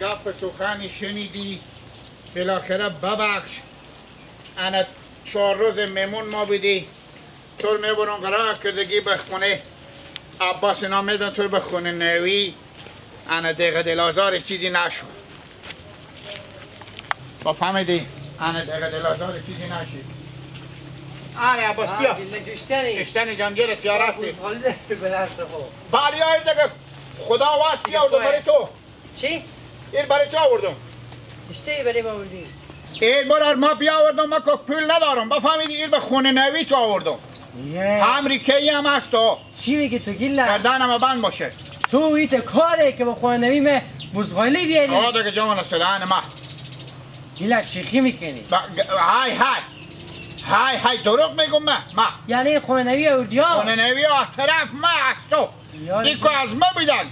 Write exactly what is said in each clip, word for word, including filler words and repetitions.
گپ سخنی شنیدی، بالاخره ببخش. انه چهار روز مهمون ما بودی. تو رو می‌برم قرار کردگی به خونه عباس، اینا می‌دن تو رو به خونه نوی. انه دقیقه دل آزار چیزی نشو. با فهمیدی؟ انه دقیقه دل آزار چیزی نشی. انه عباس بیا. آه، دل کشتنی. کشتنی جان گیره تیار هستی. بوزغالی ده بلرزه خو. بله، یا دیگه خدا واس بیا و دوباره تو. چی؟ ایر برای تو آوردم. اشته ای برای ما آوردی؟ ایر برار ما بیاوردم، ما که پول ندارم. بفهمیدی ایر به خونه نوی تو آوردم. یه. امریکایی هم هست تو. چی میگی تو گیلک؟ گردنم بند باشه. تو ایت کاره که به خونه نوی مه بزغالی بیاری؟ آه، دیگه جوان سلام ما. گیلک شیخی می‌کنی. ب-، گ-، های، های. های، های، دروغ می‌گم من، من. یعنی خونه نوی آوردی ها؟ خونه نوی ها، طرف من از تو. یار این که از من بیدن.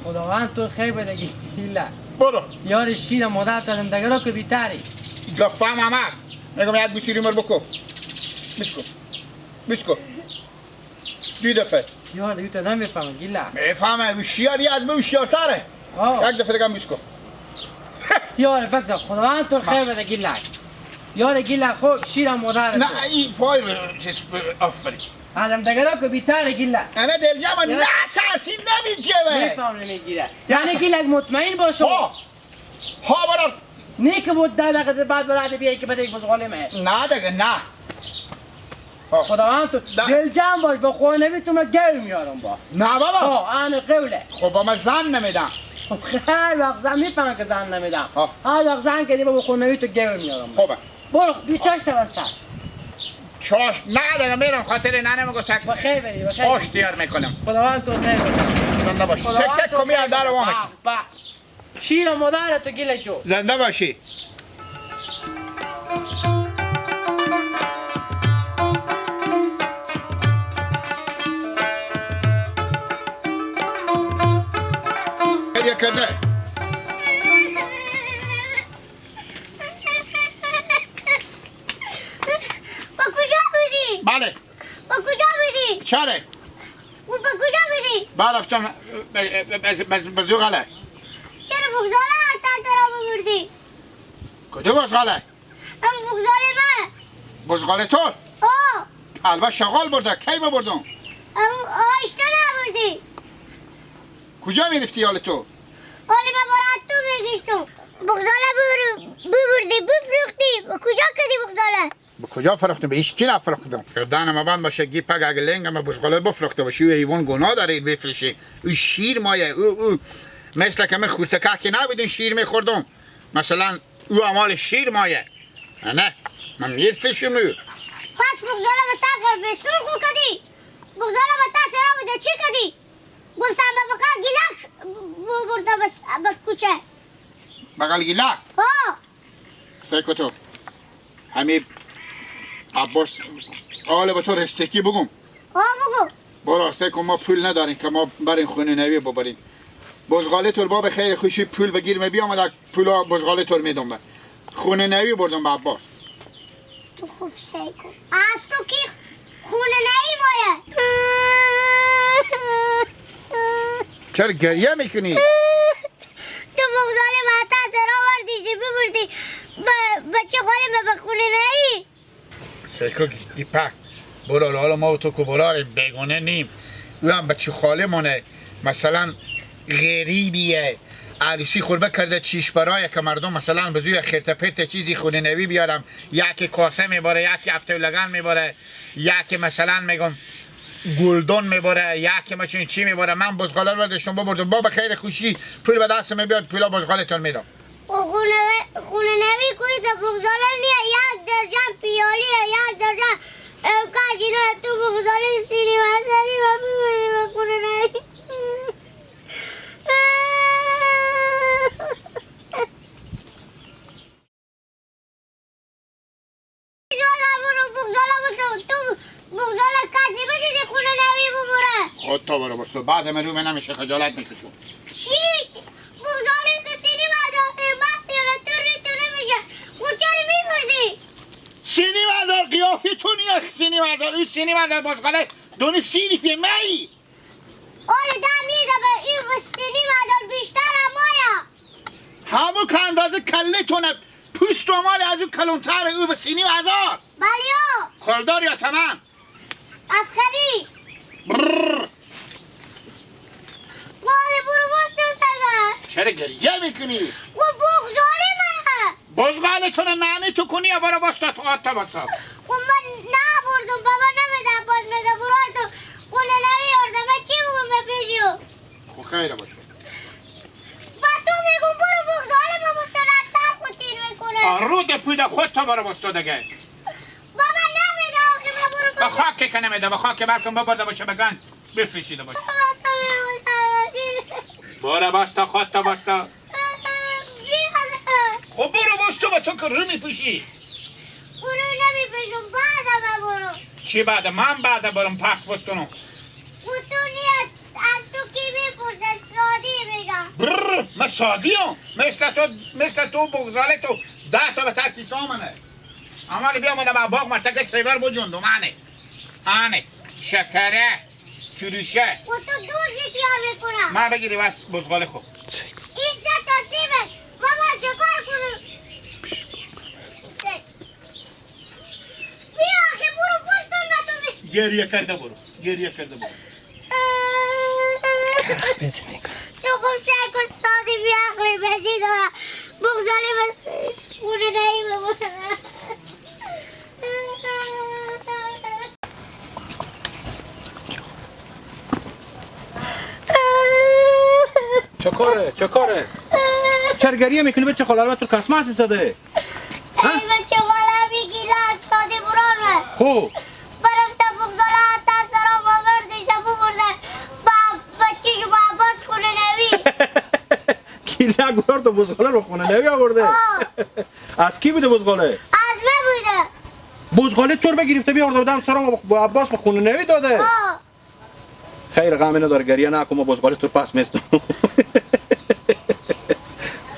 خداوند تو خیر بده گیلک. برو. یار شیر مادر تا زندگی رو که بیتری. گفتم هم هست. می‌گم یک گوشی رو مر بکو. بسکو. بسکو. دو دفعه. یار دیگه تو نمی‌فهمی گیلک. می‌فهمه، هوشیاری از من هوشیارتره. آه. یک دفعه دیگه هم بسکو. یار فکر خداوند تو خیر بده گیلک. یار گیلک خو شیر مادر نه، تو. این پای به-، چیز به-، آفرین. آدم دگرا که بیتر گیلک. انا دلجم یه. نه تاثیر نمی‌جوه. می‌فهم نمی‌گیره. یعنی گیلک مطمئن باشو. ها. ها، برار. نه که بود ده دقیقه بعد برات بیای که بده یک بزغاله مه. نه دیگه، نه. ها. خداوند تو ده. دلجم باش، به خونه نوی تو من گل میارم با. نه بابا. ها، آن قوله. خب، با من زن نمیدم. خب، هر وقت زن می‌فهمم که زن نمیدم. ها. هر وقت زن که دیگه به خونه نوی تو گل میارم با. خوبه. برو، بی چاش تا بستر. چاش نه دیگه، می‌رم خاطر ننه می‌گو تک بخیر بری، بخیر. آش تیار می‌کنم. خداوند تو خیر بده. زنده باشی. خداوند تک تک تو کمی خیر در بده. وام. به، به. شیر مادر تو گیلک جو. زنده باشی. هدیه کرده. با کجا بودی؟ بله. با کجا بودی؟ چاره؟ و با کجا بودی؟ برفتم ب-، ب-، ب-، ب-، بزغاله. چرا بزغاله تا سرا ببردی؟ کدوم بزغاله؟ ام بزغاله من. بزغاله تو؟ آه. البته شغال برده، کی ببردم؟ ام، آه، اشته نبردی. کجا می‌رفتی حال تو؟ حالی من برای تو می‌گشتم. بغزاله ببر-، ببردی، بفروختی. و کجا کردی بغزاله؟ به کجا فروختم؟ به هیچ کی نفروختم. گردن ما بند باشه، گی پگ اگه لنگ ما بزغاله بفروخته باشی، او حیوان گناه داره بفروشی. او شیر مایه، او، او. مثل که من خورتکه که نبودین شیر می‌خوردم. مثلاً او اعمال شیر مایه. نه، من می‌فروشم او. پس بغزاله به سر به سرخو کدی. بغزاله به تا سرا بده چی کدی؟ گفتم به بغل گیلک ب-، برده بس-، به کوچه. بغل گیلک؟ ها. سیکو تو. همی عباس، حال به تو رستگی بگم. ها، بگو. برار سیکو، ما پول نداریم که ما برین خونه نوی ببریم. بزغاله تو با به خیر خوشی پول بگیر، من بیام، پولا بزغاله تو می‌دم به. خونه نوی بردم به عباس. تو خوب سیکو. از تو کی خونه نوی باید؟ چرا گریه می‌کنی؟ تو بغزاله ما تا سر آوردی، چی ببردی؟ ب-، بچه خاله ما به خونه نوی. سیکو گی-، گیپه. برار، حالا ما و تو که برار بیگانه نیم. او هم بچه خاله مانه. مثلاً غریبیه. عروسی خوربه کرده چیش برای که مردم مثلاً بزوی خیرت پرت چیزی خونه نوی بیارم. یکی کاسه می‌باره، یکی هفته لگن می‌باره، یکی مثلاً می‌گم گلدان می‌باره، یکی ماشین چی می‌باره. من بزغاله رو داشتم ببردم. با به خیر خوشی پول به دست من بیاد، پولا بزغالتون می‌دم. خو-، خونه، خونه نوی کوی تا بغزاله نیه، یک درجن پیالیه، یک درجن امکاج اینا تو بغزاله سینی و سینی و ببری و خونه نوی. بغزاله برو، بغزاله برو، تو بغزاله کسی بدیدی خونه نوی ببره؟ خود تو برو بسو، بعد من رو من نمیشه خجالت می‌کشم. چی؟ بغزاله که سینی بردار، من تیره تو ری تو نمیشه. خود چرا می‌پرسی؟ سینی بردار، قیافی تو نیه سینی بردار، او سینی بردار بازغاله دونی سینی پی مایی. آره، ده می‌ده به این به سینی بردار بیشتر همایا. همو که اندازه کله تونه پوست و مال از او کلونتر او به سینی و هزار. بله. کلدار یا تمام؟ عسکری. برر. وای، برو بستون دگه. چرا گریه می‌کنی؟ و بغض ظالمه. بزغال تو رو نانی تو کنی یا برو بستا تو آتا بسا. خب من نبردم، بابا نمی‌ده، باز می‌ده برار تو خونه نمی‌اردم. من چی بگم به پیشو؟ خب خیره باشه. با تو می‌گم برو بغض ظالم و مستند سر خود تیر می‌کنه. آه، رو ده پوی ده خود تو برو بستا دگه. بابا نمی‌ده آخه من برو به بغض. خاک که نمی‌ده، به خاک بلکن ببرده باشه به گنج. بفروشیده باشه. بابا تو می‌گم سر خود تیر. برو بستا خود تو بستا. خب برو بس تو، به تو که رو می‌پوشی. برو نمی‌پوشم، بعد من برو. چی بعد؟ من بعد برم پس بستونم. خب تو نیت، از تو کی می‌پرسه؟ سادی می‌گم. برر، من سادی هم. مثل تو، مثل تو بغضاله تو ده تا به تک کیسه آمنه. اما بیا من با باغ مرتکه سیبر بجوندم، انه. انه. شکره. تروشه. و تو دوزی تیار می‌کنم. ما بگیری بس بزغال خو. ایسته تا سی بس. بابا چه کار کنم؟ بیا که برو پشت دنبه تو بی. گریه کرده برو. گریه کرده برو. تو خب سعی کن سادی بیاقلی بزی دارم. بغضالی بس. اونه نهی ببرم. چه کاره؟ چه کاره؟ چرا گریه می‌کنی بچه خاله؟ البته تو کس ماسی زده. ها؟ ای بچه خاله، می گیلک سادی برانه. خو. برفته بغضاله تا سرا ما بردش ببرده. با بچه شما عباس خونه نوی. گیلک برد و بزغاله رو خونه نوی آورده. آه. از کی بوده بزغاله؟ از من بوده. بزغاله تو رو بگرفته بیارده بودم سرا ما با عباس به خونه نوی داده. آه. خیر، غمی نداره، گریه نکن، ما بزغاله تو پس میستم.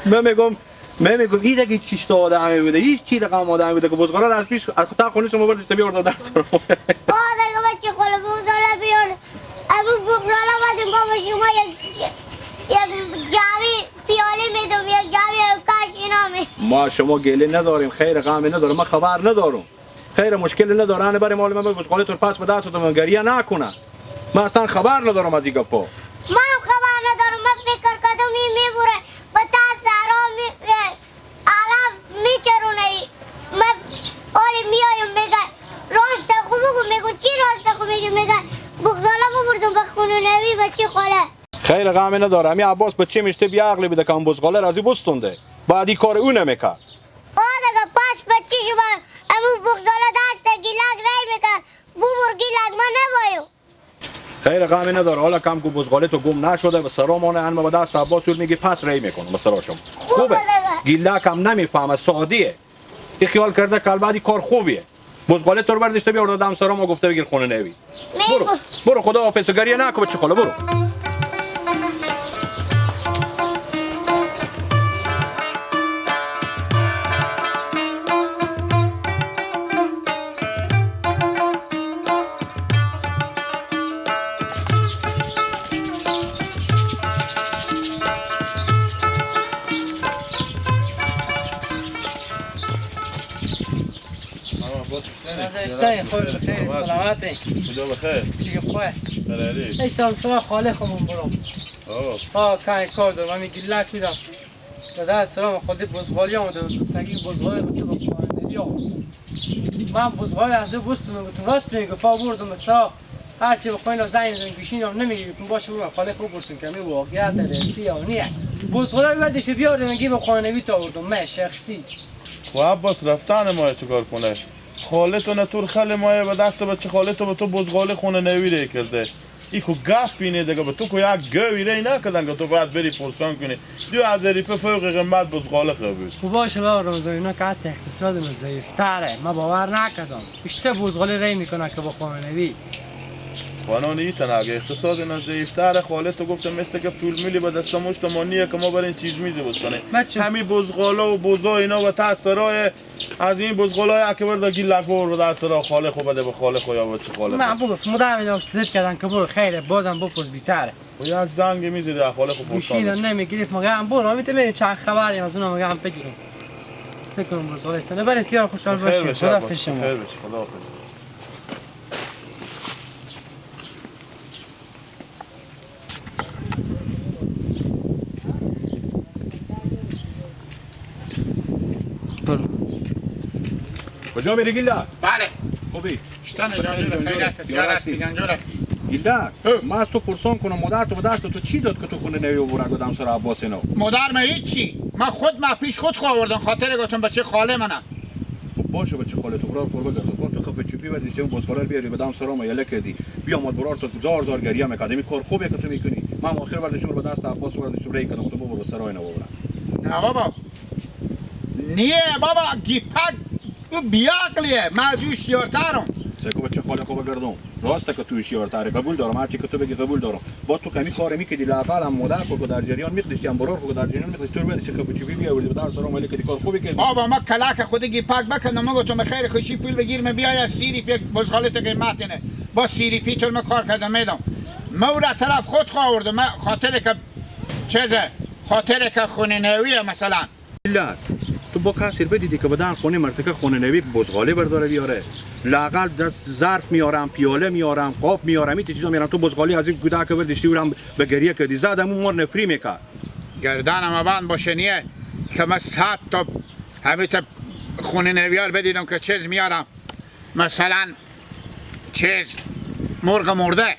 من می‌گم، من می‌گم، این دیگه چیش تو آدمی بوده، هیچ چی رقم آدمی بوده که بزغاله رو از پیش، از خود خونش ما برداشته بیارده در سرا. آه، دیگه بچه خاله بزغاله بیار. امو بغضاله بدیم بابا شما یک، یک جعبه پیاله می‌دم، یک جعبه کاش اینا می. ما شما گله نداریم، خیر غمی نداره، ما خبر ندارم. خیر مشکل نداره، انه بریم حال من بغضاله تو پس به دست آوردم، گریه نکنه. من اصلاً خبر ندارم از این گپا. من هم خبر ندارم، من فکر کردم این می‌بره به تا سرا می-، علف می‌چرونه ای. من حالی میایم میگه، راست خو بگو، میگو، چی راست خو میگی؟ میگه، بغضاله ببردم به خونه نوی بچه خاله. خیر، غمی نداره. امی عباس بچه میشته بی‌عقلی بوده که اون بزغاله را از او بستونده. بعد این کار او نمی‌کرد. آه، دیگه پس بچه شما امو بغضاله دست گیلک رای می‌کرد. ببر گیلک، من نبایم. خیر، غمی نداره. حالا کم کو بزغاله تو گم نشده، به سرا مانه، انه به دست عباس ور میگی، پس رای می‌کنم به سرا شما. خوبه. خوبه دیگه. گیلک هم نمی‌فهمه، سادیه. این خیال کرده که البته کار خوبیه. بزغاله تو رو برداشته بیارده دم سرا ما گفته بگیر خونه نوی. برو، برو، خدا حافظ، گریه نکن بچه خاله، برو. نزشته، خوش بخیر، سلامتی. کجا بخیر؟ چی خواه؟ خیلی. ایش تام سرا خاله خمون برو. آه. آه، کار کار دارم، همی گیلک بیدم. دادا سلام، خودی بزغالی آمده، تاکی بزغالی بوده، بخوانه نوی آمده. من بزغالی از او بستم، گفتم راست میگه، فا بردم سرا. هرچی بخواین زنگ زنگ گوشین هم نمیگه، گفتم باشه، برو خاله خو برسون که می واقعیت راستی یا نیه. بزغالی رو بردش بیاردم، گی بخوانه نوی تا بردم، من شخصی. و عباس رفتن ما چیکار کنه؟ خاله تو نتور خل مایه به دست بچه خاله تو به تو بزغاله خونه نوی ره کرده. ای کو گپ اینه دیگه، به تو کو یک گوی ری نکردن که تو باید بری پرسان کنی. دو هزار روپیه فوق قیمت بزغاله خو بود. خب باشه بابا رمضان، اینا که هست اقتصاد ما ضعیفتره. ما باور نکردم. بیشتر بزغاله ری می‌کنه که با خانه نوی. وانان ای تنه اگه اقتصاد اینا ضعیفتره، خاله تو گفتم مثل که پول میلی به دست مشت ما نیه که ما برین چیز میزی بکنه. بچه. همی بزغالا و بوزا اینا و تا سرای از این بزغالای اکبر دا گیل لگور و در سرا خاله خو بده به خاله خو یا به چه خاله من خو. بگفت مدام اینا زد کردن که برو خیره، بازم بپرس بیتره. و یک زنگ میزی در خاله خو گوشی پرسان. اینا نمیگرفت، مگه هم برو، همیته می‌ریم چند خبری از اونا مگه هم بگیرم. سه کنم بزغالا ایستانه. برین تیار خوشحال باشی. خدا حافظ شما. خیر بشه، خدا حافظ. برو. کجا میری گیلدار؟ بله. خوبی؟ شتن جانجور، خیلیت، تیار هستی؟ هستی جانجور. گیلدار، هه. من از تو پرسان کنم، مادر تو به دست تو چی داد که تو خونه نوی و برگ دم سر عباس اینا؟ مادر من هیچی. من خود، من پیش خود خو آوردم، خاطر گفتم بچه خاله منه. خب باشه، بچه خاله تو برار خور بگردم. با تو خب چوبی بردی، سه اون بزغالا بیاری، به دم سر ما یله کردی. بیا ماد برار تو زار زار گریه می‌کرد. این کار خوبه که تو می‌کنی. من آخر وردشتم رو به دست عباس وردشتم ری کردم تو ببر و سرای نببرم. نه بابا. نیه بابا، گیپک بی‌عقلیه. من از او هوشیارترم. سکو بچه خاله خو بگردم. راسته که تو هوشیارتره، قبول دارم. هرچی که تو بگی قبول دارم. با تو کمی کار می‌کردی، لااقل هم مادر خو که در جریان می‌خدیشتی، هم برار خو که در جریان می‌خدیشتی، تو رو بدی چه خب چوبی بیاوردی، به دم سر ما یله کردی، کار خوبی کردی. بابا، ما کلاک خودی گیپک بکندم، ما گفتم خیلی خوشی پول بگیر، من بیای از سی روپیه بزغاله تو قیمت اینه. با سی روپیه تو رو من کار کردم می‌دم. ما او را طرف خود خو آوردم، من خاطر که چیزه، خاطر که خونه نویه مثلاً. ایلات، تو با کسی بدیدی که بدن خونه مرتکه خونه نوی بزغاله برداره بیاره؟ لااقل دست ظرف میارم، پیاله میارم، قاب میارم، این چیزا میارم. تو بزغالی از این گوده که بردیشتی اورم به گریه کردی. زدم اون مار نفری می‌کرد. گردنم بند باشه نیه که من صد تا همه تا خونه نویار بدیدم که چیز میارم. مثلاً چیز، مرغ مرده،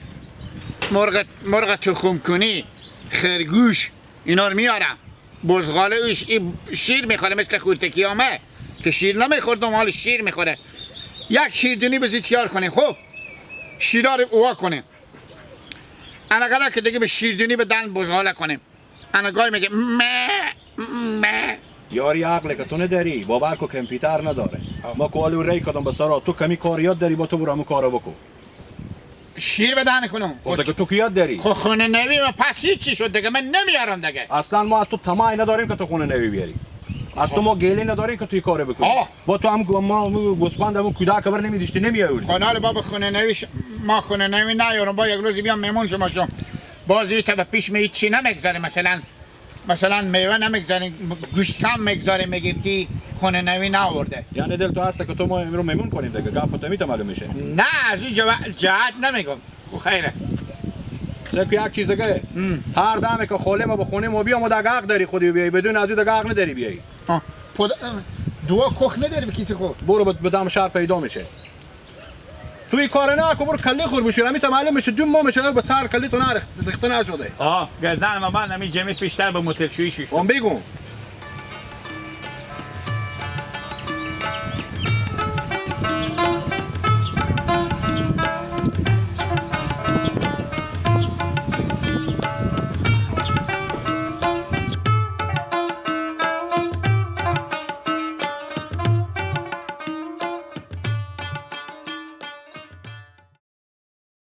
مرغ، مرغ تخم کنی، خرگوش، اینا رو میارم. بزغاله اوش، این شیر می‌خوره مثل خورتکی همه که شیر نمی‌خورد، دنبال شیر می‌خوره. یک شیردونی بزی تیار کنیم، خب شیرا رو وا کنیم. انا قدر که دیگه به شیردونی به دن بزغاله کنیم. انا گای میگه مه، مه. یاری عقل که تو نداری، باور کو کامپیوتر نداره. آه. ما کو آلو ری کدم به سرا، تو کمی کار یاد داری، با تو برو همون کارو بکن. شیر به دهن کنم. خب دیگه تو که یاد داری. خب خونه نوی و پس هیچ چی شد دیگه، من نمیارم دیگه. اصلاً ما از تو طمعی نداریم که تو خونه نوی بیاری. از تو ما گیلی نداریم که تو این کارو بکنی. آه. با تو هم گو-، ما هم گوسپند هم کودک خبر نمی‌داشتی، نمی‌آوردی. خب حالا بابا خونه نوی ش-، ما خونه نوی نیارم، با یک روزی بیام مهمون شما شم. باز این تا به پیش می هیچ چی نمیگذره، مثلاً مثلاً میوه نمیگذاریم، گوشت کم میگذاریم، میگیم که خونه نوی نآورده. یعنی دل تو هسته که تو ما امرو میمون کنیم دیگه، گپ تو میته معلوم می‌شه. نه، از این جوا-، جهت نمیگم. خب خیره. سه که یک چیز دیگه. هم. هر دمه که خاله ما به خونه ما بیام، ما دیگه حق داری خودی بیایی، بدون از این دیگه حق نداری بیایی. ها. پد-، دو کوخ نداری به کیسه خود. برو به، به دم شهر پیدا می‌شه. تو این کار نه کو، برو کله خور بشور. امی تا معلوم می‌شه دو ماه می‌شه به سر کله تو نرخت، ریخته نشده. آه، گردن ما بند، امی جمعیت بیشتر به موتور شویی شوش. اون بگو.